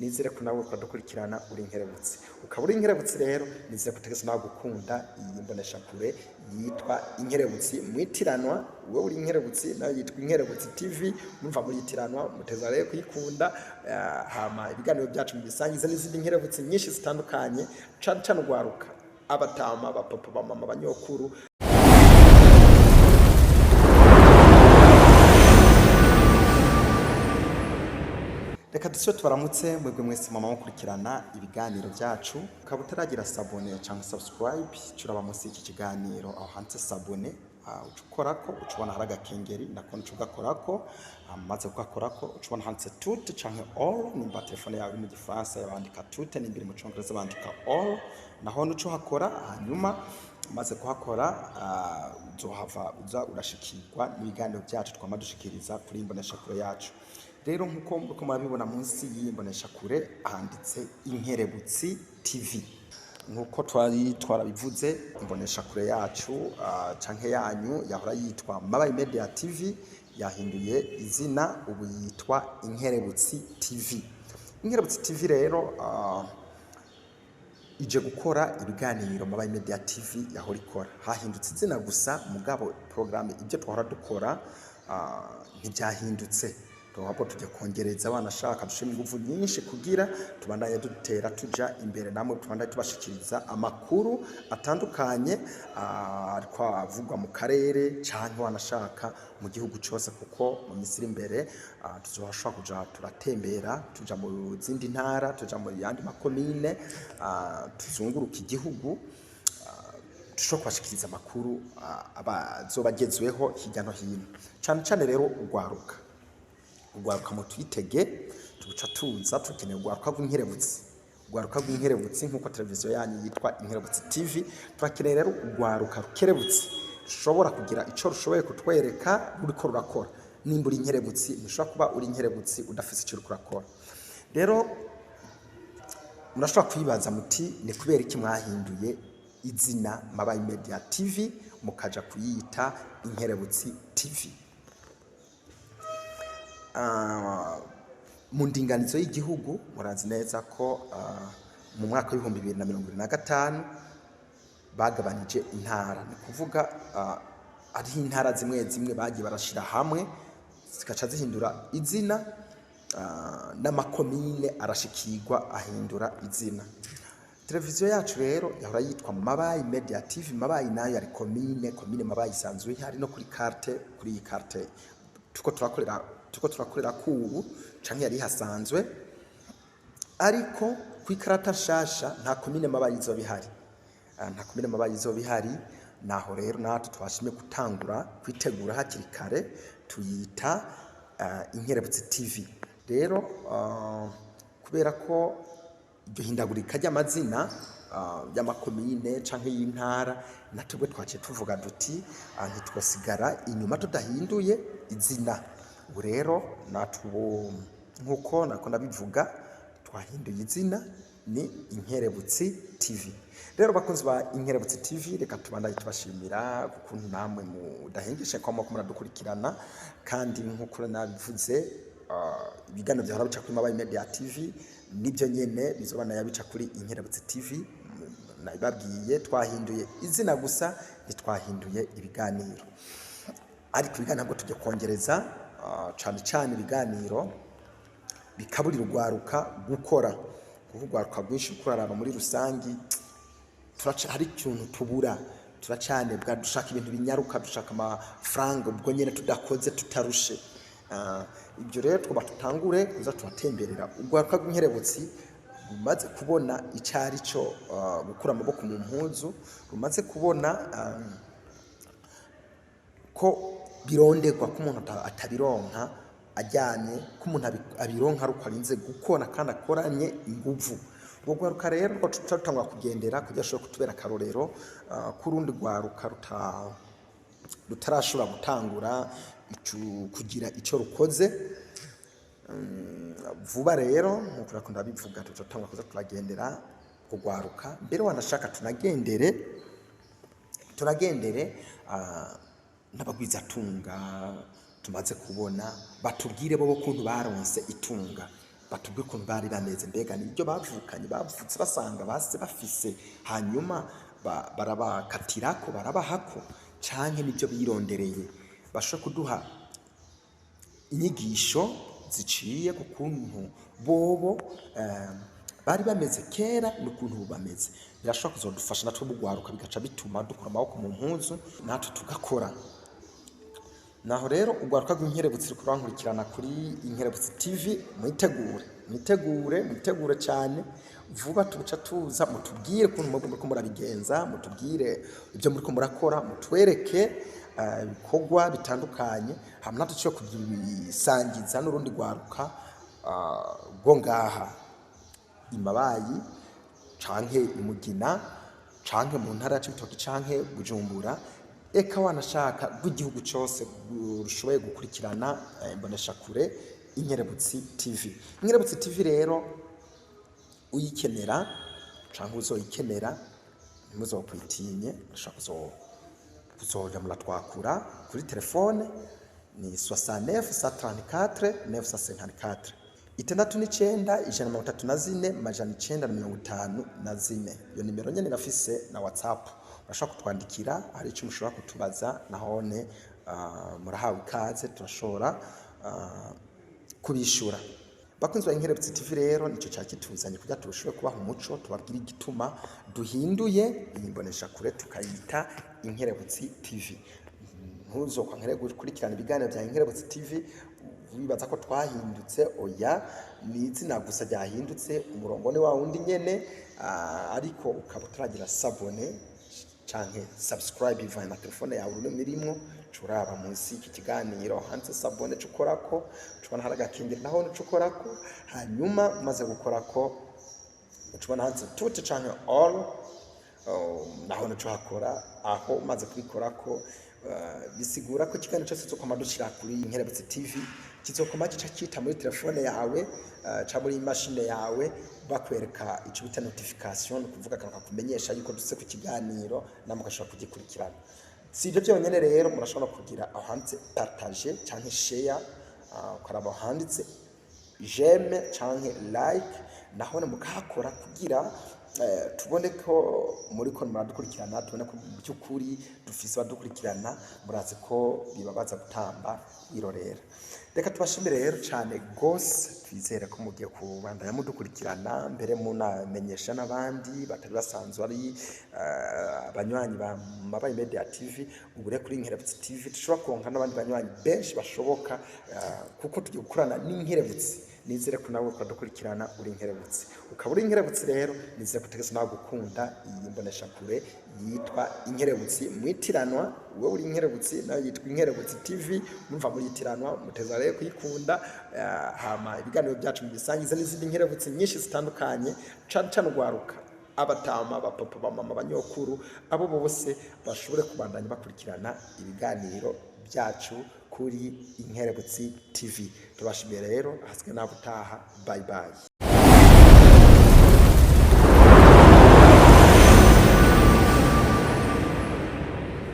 Nizere ko nawe ukadukurikirana uri inkerebutsi, ukaba uri inkerebutsi. Rero nizere ko utegetse nawe gukunda iyi mboneshakure yitwa Inkerebutsi. Mwitiranwa, wowe uri inkerebutsi, nawe yitwa Inkerebutsi TV, mumva muritiranwa, muteza rero kuyikunda. Hama ibiganiro byacu mubisangize n'izindi nkerebutsi nyinshi zitandukanye, cane cane urwaruka, abatama, abapapa, abamama, abanyokuru. Reka dusubire tubaramutse mwebwe mwese mama mukurikirana ibiganiro byacu. Ukaba utaragira s'abonner cyangwa subscribe, curaba munsi y'iki kiganiro aho handitse s'abonner, uca ukorako, uca ubona hari agakengeri, nako uca ugakorako. Amaze kugakorako, uca ubona handitse tout canke all. Nimba telefone yawe iri mu Gifaransa bandika tout, nimba iri mu Congereza bandika all. Naho nuca uhakora, hanyuma umaze kuhakora, uzohava uza urashikirwa n'ibiganiro byacu twama dushikiriza kuri iyi mboneshakure yacu. Rero nkuko muriko murabibona, munsi y'iyi mboneshakure handitse Inkerebutsi TV. Nkuko twari twarabivuze, imboneshakure yacu canke yanyu yahora yitwa Mabayi Media TV yahinduye izina, ubu yitwa Inkerebutsi TV. Inkerebutsi TV rero ije gukora ibiganiro Mabayi Media TV yahora ikora. Hahindutse izina gusa, mugabo programme, ibyo twahora dukora, ntibyahindutse. Ahubwo tujya kongereza, abanashaka dushira ingufu nyinshi kugira tubandanye dutera tuja imbere, namwe tubandanye tubashikiriza amakuru atandukanye ariko avugwa mu karere canke wanashaka mu gihugu cose, kuko mu minsi iri imbere tuzoshobora kuja turatembera, tuja mu zindi ntara, tuja mu yandi makomine, tuzunguruka igihugu, dushobora kubashikiriza amakuru azoba agezweho hirya no hino, cane cane rero urwaruka. Urwaruka mu twitege, tubuca tuza tukeneye urwaruka rw'inkerebutsi, urwaruka rw'inkerebutsi nk'uko televiziyo yanyu yitwa Inkerebutsi TV. Turakeneye rero urwaruka rukerebutse, rushobora kugira ico rushoboye kutwereka ruriko rurakora. Nimba uri inkerebutsi, ntushobora kuba uri inkerebutsi udafise ico uriko urakora. Rero murashobora kwibaza muti: "Ni kubera iki mwahinduye izina Mabayi Media TV mukaja kuyita Inkerebutsi TV?" Mu ndinganizo y'igihugu, murazi neza ko mu mwaka w'2025 bagabanije intara. Ni kuvuga hariho intara zimwe zimwe bagiye barashira hamwe zigaca zihindura izina, n'amakomine arashikirwa ahindura izina. Televiziyo yacu rero yahora yitwa Mabayi Media TV. Mabayi nayo yari komine Mabayi isanzwe ihari no kuri carte, kuri iyi carte tuko turakorera kubu, canke yari ihasanzwe. Ariko ku ikarata nshasha nta komine Mabayi izoba ihari. Nta komine Mabayi izoba ihari. Naho rero natwe twashimye gutangura kwitegura hakiri kare, tuyita Inkerebutsi TV. Rero kubera ko iryo hindagurika ry'amazina y'amakomine canke y'intara, natwebwe twaciye tuvuga duti ntitwosigara inyuma tudahinduye izina. Ubu rero natwe ubu, nkuko nako ndabivuga, twahinduye izina, ni Inkerebutsi TV. Rero bakunzi ba Inkerebutsi TV, reka tubandanye tubashimira ukuntu namwe mudahengeshe kwa muriko muradukurikirana. Kandi nkuko nabivuze, ibiganiro byahora bica kuri Mabayi Media TV nibyo nyene bizoba nayo bica kuri Inkerebutsi TV. Nabibabwiye, twahinduye izina gusa, ntitwahinduye ibiganiro. Ariko ibiganiro ntabwo tujya kongereza, cane cane ibiganiro bikaburira urwaruka gukora, kuko urwaruka rwinshi kuraraba muri rusangi turaca hari ikintu tubura, turacanebwa, dushaka ibintu binyaruka, dushaka amafaranga ubwo nyene tudakoze, tutarushe. Ibyo rero twaba tutangure kuza turatemberera urwaruka rw'inkerebutsi rumaze kubona icyo ari cyo gukura amaboko mu mpuzu, rumaze kubona ko bironderwa, ko umuntu atabironka aryamye, ko umuntu abironka ari uko arinze gukora kandi akoranye inguvu. Urwo rwaruka rero rwo tutangwa kugendera kugira ashobore kutubera akarorero k'urundi rwaruka rutarashobora gutangura kugira icyo rukoze vuba. Rero nkuko nakunda bivuga, tutatangwa kuza turagendera kugwaruka. Mbere wanashaka tunagendere n'abagwizatunga tumaze kubona, batubwire bo ukuntu baronse itunga. Batubwire ukuntu bari bameze. Mbega nibyo bavukanye, bavutse basanga base bafise, hanyuma barabakatirako, barabahako, canke nibyo birondereye? Bashobora kuduha inyigisho ziciye ku kuntu bobo bari bameze kera n'ukuntu ubu bameze. Birashobora kuzodufasha natwe bugwaruka, bigaca bituma dukura amaboko mu mpuzu, natwe tugakora. Naho rero ugwaruka rw'Inkerebutsi ruriko rurankurikirana kuri Inkerebutsi TV, mwitegure, mwitegure, mwitegure cyane. Vuba tubuca tuza, mutubwire ukuntu mwebwe muriko murabigenza, mutubwire ibyo muriko murakora, mutwereke ibikorwa bitandukanye, hama natwe dushobore kubisangiza n'urundi rwaruka rwo ngaha imabayi canke imugina canke mu ntara ya Cibitoke canke Bujumbura, eka wanashaka rw'igihugu cose rushoboye gukurikirana imboneshakure Inkerebutsi TV. Inkerebutsi TV rero, uyikenera canke uzoyikenera, ntimuzokwitinye, urashobora kuzoja muratwakura kuri telefone ni 69 134 954, 69 134 954. Iyo nimero nyene irafise na WhatsApp, urashobora kutwandikira hari ico mushobora kutubaza nahone, murahawe ikaze, turashobora kubishura. Bakunzi ba Inkerebutsi TV rero, nico cyari kituzanye kugira turusheho kubaha umuco, tubabwire igituma duhinduye iyi mboneshakure tukayita Inkerebutsi TV. Ntuzokwankere gukurikirana ibiganiro bya Inkerebutsi TV wibaza ko twahindutse. Oya, ni izina gusa ryahindutse, umurongo ni wa wundi nyene. Ariko ukaba utaragira s'abonner canke subscribe ivanye na telefone yawe ururimi irimwo, curaba munsi y'iki kiganiro handitse "s'abonner", cukorako, cubona hari agakengeri, naho cukorako. Hanyuma umaze gukorako, ucubona handitse "tout" canke "all", naho nico hakora. Aho umaze kubikorako, bisigura ko ikiganiro cyose tuzokwama dushira kuri Inkerebutsi TV kizokoma gica kita muri telefone yawe ca muri mashine yawe, bakwereka ico bita notification, ni ukuvuga akantu kakumenyesha yuko duse ku kiganiro, namwe ugashobora kugikurikirana. Si ibyo byonyene rero, murashobora kugira aho handitse "partager" canke "share", ukaraba aho handitse "j'aime" canke "like", nahone mukahakora kugira tubone ko muriko muradukurikirana, tubone ko mu by'ukuri dufise abadukurikirana. Murazi ko bibabaza gutamba wirorera. Reka tubashimire rero cane gose, twizere ko mugiye kubandanya mudukurikirana, mbere munamenyesha n'abandi batari basanzwe ari abanywanyi ba Mabayi Media TV. Ubu rero kuri Inkerebutsi TV dushobora kuronka n'abandi banywanyi benshi bashoboka, kuko tugiye gukorana n'inkerebutsi. Nizere ko nawe ukadukurikirana uri inkerebutsi. Ukaba uri inkerebutsi rero, nizere ko utegetse nawe gukunda iyi mboneshakure yitwa Inkerebutsi. Mwitiranwa, wowe uri inkerebutsi, nawe yitwa Inkerebutsi TV, mumva muritiranwa, muteza rero kuyikunda. Hama ibiganiro byacu mubisangize n'izindi nkerebutsi nyinshi zitandukanye, cane cane urwaruka, abatama, abapapa, abamama, abanyokuru, abo bose bashobore kubandanya bakurikirana ibiganiro byacu kuri Inkerebutsi TV. Tubashimiye rero, ahasigaye nawe utaha. Bye bye.